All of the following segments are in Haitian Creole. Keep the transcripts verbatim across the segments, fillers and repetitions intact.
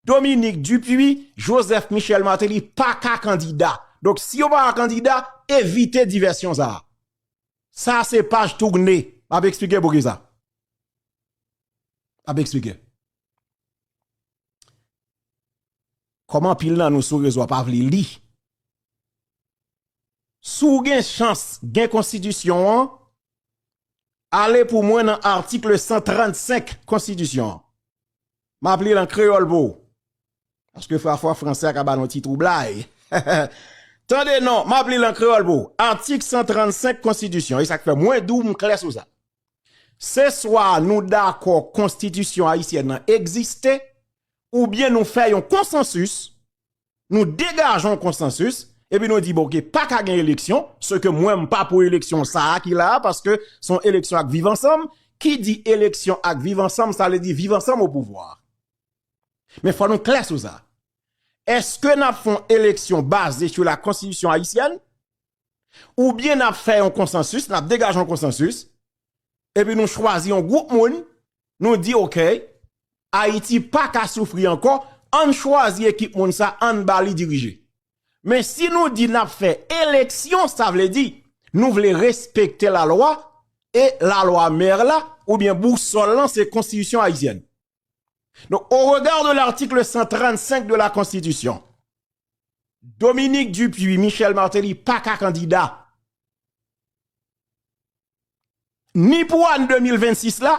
Dominique Dupuy, Joseph Michel Martelly pa ka kandida. Donk, si yo pa ka kandida, evite divèsyon sa a. Sa se paj toune. M ap eksplike poukisa. M ap eksplike. Kòm anpil nan nou sou rezo a pa vle li. Si w gen chans gen konstitisyon an, ale pou mwen nan atik san trannsenk konstitisyon an. M ap li l an kreyòl pou ou. Paske pafwa franse a ka ba nou ti twoublay. Tande non, m ap li l an kreyòl pou ou. Atik san trannsenk konstitisyon. E sa k fè mwen di w m klè sou sa. Se swa nou dakò konstitisyon ayisyèn nan egziste, oubyen nou fè yon konsansis, nou degaje yon konsansis, epi nou di, bon, oke, pa ka gen eleksyon, se ke mwen, m pa pou eleksyon sa a ki la a, paske se yon eleksyon ak Viv Ansanm, ki di eleksyon ak Viv Ansanm, sa vle di Viv Ansanm o pouvwa. Men fò nou klè sou sa. Èske n ap fè yon eleksyon baze sou la konstitisyon ayisyèn? Oubyen n ap fè yon konsansis, n ap degaje yon konsansis, epi nou chwazi yon gwoup moun, nou di, oke, Ayiti pa ka soufri ankò, ann chwazi ekip moun sa, ann ba li dirije. Men si nou di n ap fè eleksyon, sa vle di, nou vle respekte lalwa, e lalwa mè la, oubyen bousòl lan, se konstitisyon ayisyèn. Donc, au regard de l'article cent trente-cinq de la Constitution, Dominique Dupuy, Michel Martelly pa ka kandida. Ni pou ane de mil vennsis la,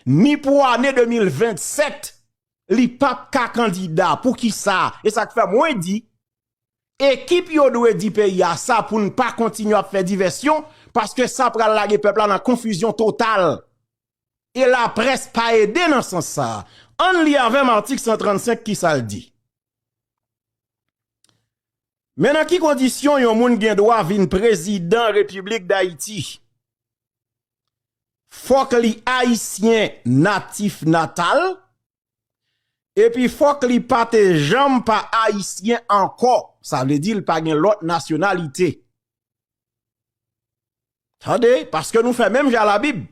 ni pou ane de mil vennsèt, li p ap ka kandida. Poukisa? E sa k fè mwen di, ekip yo dwe di peyi a sa pou n pa kontinye ap fè divèsyon, paske sa pral lage pèp la nan konfizyon total. E laprès pa ede nan sans sa a. Ann li avè m atik san trannsenk, kisa l di. Men nan ki kondisyon yon moun gen dwa vin prezidan Repiblik Dayiti? Fòk li ayisyen natif natal, epi fòk li pa te janm pa ayisyen ankò. Sa vle di l pa gen lòt nasyonalite. Tande, paske nou fè menm jan a Labib.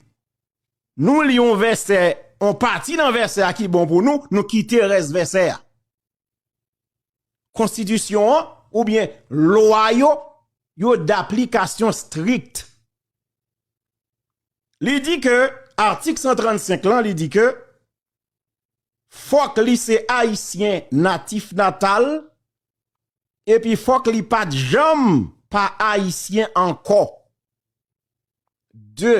Nou li yon vèsè, yon pati nan vèsè a ki bon pou nou, nou kite rès vèsè a. Konstitisyon an, oubyen lwa yo, yo daplikasyon strikt. Li di ke, atik san trannsenk lan, li di ke, fòk li se ayisyen natif natal, epi fòk li pa t janm pa ayisyen ankò. De,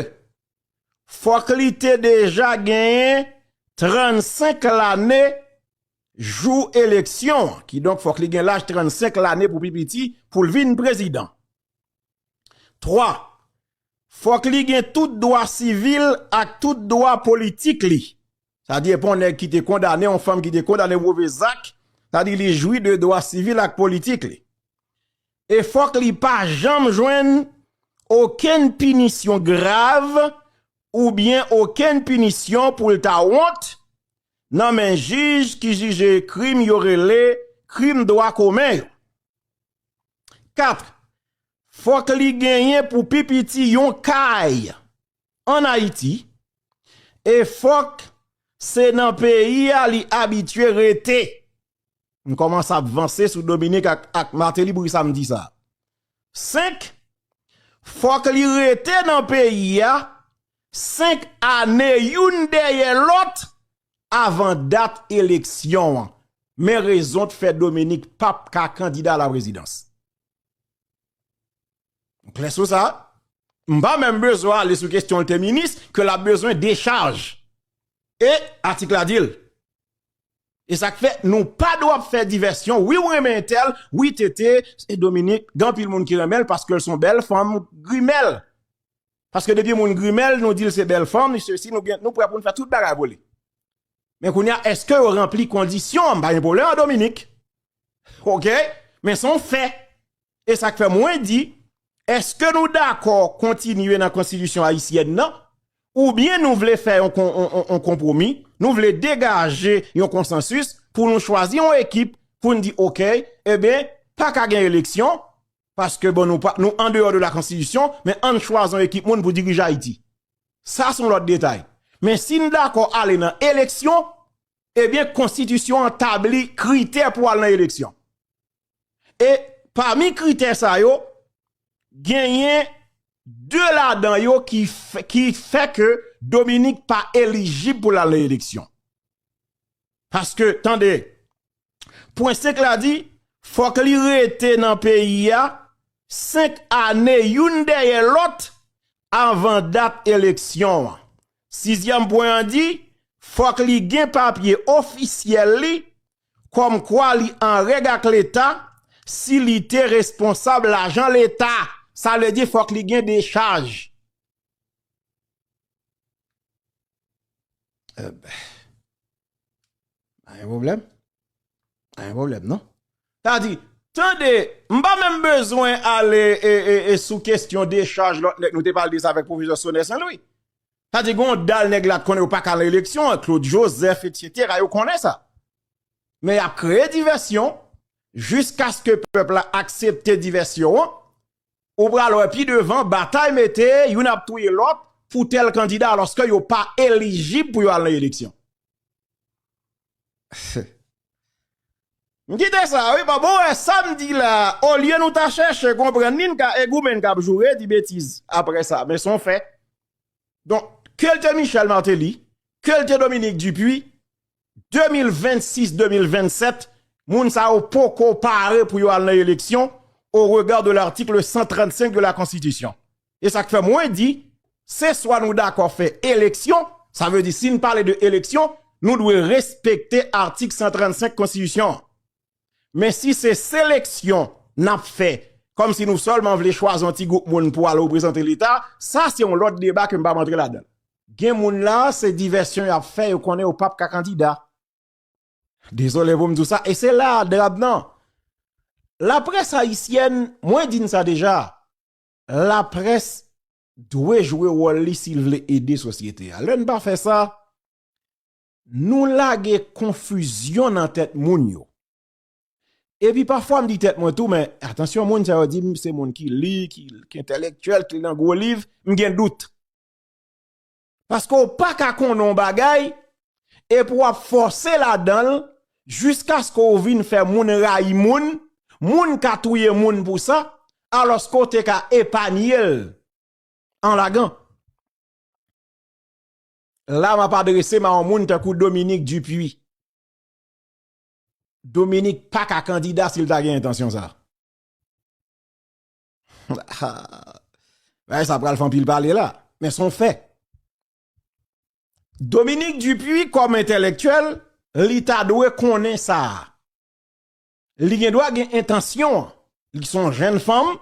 fòk li te deja genyen trannsenk lane jou eleksyon an. Kidonk, fòk li gen laj trannsenk lane pou pi piti pou l vin prezidan. Twa, fòk li gen tout dwa sivil ak tout dwa politik li. Sa di, e pa yon nèg ki te kondane, yon fanm ki te kondane pou move zak, sa di, li jwi de dwa sivil ak politik li. E fòk li pa janm jwenn okenn pinisyon grav oubyen okenn pinisyon pou l ta wont nan men jij ki jije krim yo rele krim dwa komen yo. Kat, fòk li genyen pou pi piti yon kay ann Ayiti, e fòk se nan peyi a li abitye rete. M kòmanse ap vanse sou Dominik ak, ak Martelly pou ki sa m di sa. Senk, fòk li rete nan peyi a senk ane youn dèyè lòt avan dat eleksyon an. Men rezon k fè Dominik p ap ka kandida a la prezidans. Nou klè sou sa? M pa menm bezwen ale sou kesyon l te minis, ke l ap bezwen dechaj. E atik la di l. E sa k fè nou pa dwe ap fè divèsyon. Wi, w renmen entèl, wi, Tete, e Dominik, gen anpil moun ki renmen l paske l se yon bèl fanm grimèl. Paske depi moun grimèl, nou di l se bèl fanm, li sesi, nou gen, nou prè pou n fè tout bagay pou li. Men kounye a, èske yo ranpli kondisyon an? M pa gen pwoblèm ak Dominik. Oke? Men se yon fè. E sa k fè mwen di, èske nou dakò kontinye nan konstitisyon ayisyèn nan? Oubyen nou vle fè yon, kon- yon, yon, yon konpwomi, nou vle degaje yon konsansis pou nou chwazi yon ekip pou n di, oke, ebyen, pa ka gen eleksyon, paske bon, nou, pa, nou andeyò de la konstitisyon, men ann chwazi yon ekip moun pou dirije Ayiti. Sa se yon lòt detay. Men si n dakò ale nan eleksyon, Ebyen, konstitisyon an tabli kritè pou al nan eleksyon. E pami kritè sa yo, genyen de ladan yo ki fè, ki fè ke Dominique pa elijib pou l al nan eleksyon. Paske, tande, pwen senk la di, fòk li rete nan peyi a senk ane youn dèyè lòt anvan dat eleksyon an. Sizyèm pwen an di, fòk li gen papye ofisyèl li, kòmkwa li an règ ak Leta, si li te responsab lajan Leta. Sa vle di fòk li gen dechaj. Eh ben, pa gen pwoblèm. Pa gen pwoblèm, non? Sa di, tande, m pa menm bezwen ale e, e, e sou kesyon dechaj lòt nèg, nou te pale de sa avèk pwofesè Sonè Sen Lwi. Sa di, gon dal nèg la t konnen yo pa ka nan eleksyon, Claude Joseph, et cetera, yo konnen sa. Men y ap kreye divèsyon, jiskaske pèp la aksepte divèsyon an, ou pral wè pi devan, batay mete, youn ap touye lòt pou tèl kandida, alòske yo pa elijib pou yo al nan eleksyon. M kite sa, wi, pa bon, wè, sa m di la, olye nou ta chèche konprann li, n ka e goumen, n ka ap joure, di betiz apre sa, men se yon fè. Donk, ke l te Michel Martelly, ke l te Dominique Dupuy, de mil vennsis, de mil vennsèt, moun sa yo poko pare pou yo al nan eleksyon, au regard de l'article cent trente-cinq de la Constitution. E sa k fè mwen di, se swa nou dakò fè eleksyon, sa vle di si n pale de eleksyon, nou dwe respekte atik san trannsenk konstitisyon an. Men si se seleksyon n ap fè, kòmsi nou sèlman vle chwazi yon ti gwoup moun pou al reprezante Leta, sa se yon lòt deba ke m p ap antre ladan l. Gen moun la, se divèsyon y ap fè, yo konnen yo p ap ka kandida. Dezole pou m di w sa, e se la dram nan. Laprès ayisyèn, mwen di n sa deja, laprès dwe jwe wòl li si l vle ede sosyete a. Lè n pa fè sa, nou lage konfizyon nan tèt moun yo. Epi pafwa m di tèt mwen tou, men atansyon, moun sa yo di m se moun ki li, ki, ki entèlektyèl, ki li nan gwo liv, m gen dout. Paske w pa ka konnen yon bagay, epi w ap fòse ladan l, jiskaske w vin fè moun rayi moun, moun ka touye moun pou sa, alòske w te ka epanye l an lagan. La, m ap adrese m a yon moun tankou Dominique Dupuy. Dominique pa ka kandida si l ta gen entansyon sa. Bagay sa pral fè anpil pale la, men se yon fè. Dominique Dupuy, kòm entèlektyèl, li ta dwe konnen sa a. Li gen dwa gen entansyon an. Li se yon jèn fanm,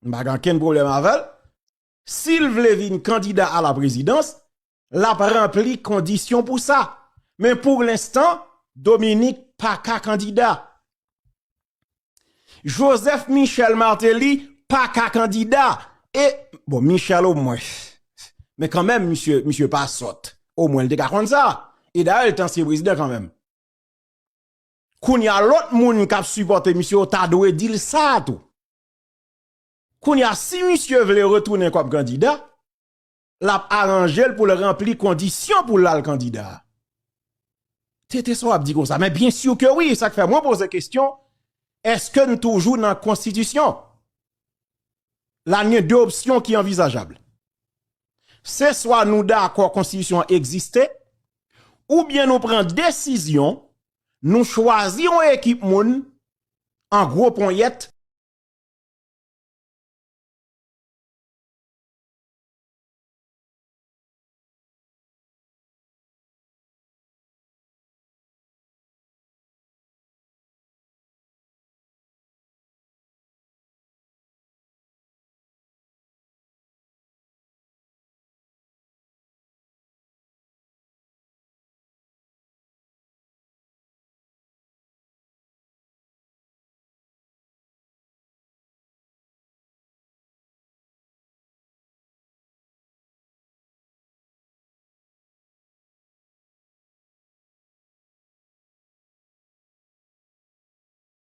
m pa gen okenn pwoblèm avè l. Si l vle vin kandida a la prezidans, l ap ranpli kondisyon pou sa. Men pou lenstan, Dominique pa ka kandida. Joseph Michel Martelly pa ka kandida. E, bon, Michel omwen. Men kanmenm, misye, misye pa sòt. Omwen, l te ka konn sa. E dayè, l te ansyen prezidan kanmenm. Kounye a, lòt moun k ap sipòte misye yo ta dwe di l sa tou. Kounye a, si misye vle retounen kòm kandida, l ap aranje l pou l ranpli kondisyon pou l al kandida. Tete sa w ap di konsa, men byen si ke wi, sa k fè mwen poze kesyon, èske n toujou nan konstitisyon? La, gen de opsyon ki anvizajab. Se swa nou dakò konstitisyon an egziste, oubyen nou pran desizyon, nou chwazi yon ekip moun, an gwo ponyèt,